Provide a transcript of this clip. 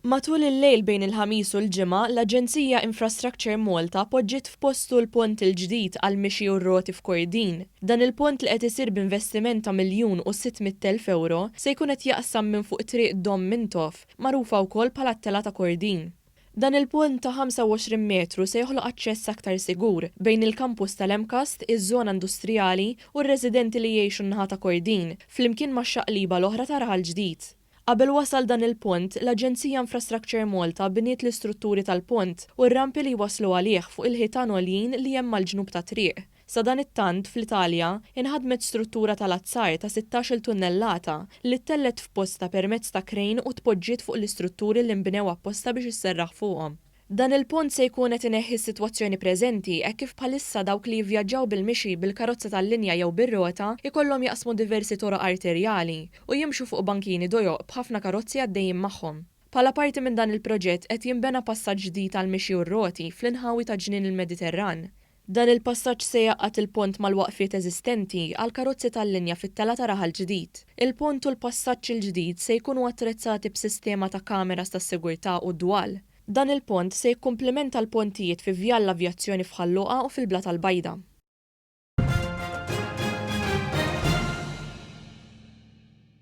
Matul il-lejl bejn il-Ħamis u l-Ġimgħa, l-Aġenzija Infrastructure Malta poġġiet f'postu l-pont il-ġdid għall-mixi u r-roti f'Kordin. Dan il-pont li qed isir b'investiment ta' 1,600,000 ewro se jkun qed jaqsam minn fuq Triq Dom Mintoff, magħrufa wkoll bħala t-Telgħa ta' Kordin. Dan il-pont ta' 25 metru se joħloq aċċess aktar sigur bejn il-kampus tal-MCAST, iż-żona industrijali u r-residenti li jgħixu n-naħa ta' Kordin, flimkien max-xaqliba l-oħra ta' Raħal Ġdid. Qabel wasal dan il-pont, l-Aġenzija Infrastructure Malta bniet l-istrutturi tal-pont u r-rampi li jwasslu għalih fuq il-ħitan għoljin li hemm mal-ġnub tat-triq. Sadanittant, fl-Italja, inħadmet struttura tal-azzar ta' sittax-il tunnellata li ttellgħet f'postha permezz ta' krejn u tpoġġiet fuq l-istrutturi li nbnew apposta biex isserraħ fuqhom. Dan il-pont se jkun qed ineħħi s-sitwazzjoni preżenti hekk kif bħalissa dawk li jivvjaġġaw bil-mixi, bil-karozza tal-linja jew bir-rota jkollhom jaqsmu diversi toroq arterjali u jimxu fuq bankini dojoq b'ħafna karozzi għaddejjin magħhom. Bħala parti minn dan il-proġett qed jinbena passaġġ ġdid għall-mixi u r-roti fl-inħawi ta' Ġnien il-Mediterran. Dan il-passaġġ se jgħaqqad il-pont mal-waqfiet eżistenti għall-karozzi tal-linja fit-telgħa ta' Raħal Ġdid. Il-pont u l-passaġġ il-ġdid se jkunu attrezzati b'sistema ta' kameras tas-sigurtà u dwal. Dan il-pont se jikkumplimenta l-pontijiet fi Vjal l-Avjazzjoni f'Ħal Luqa u fil-Blata l-Bajda.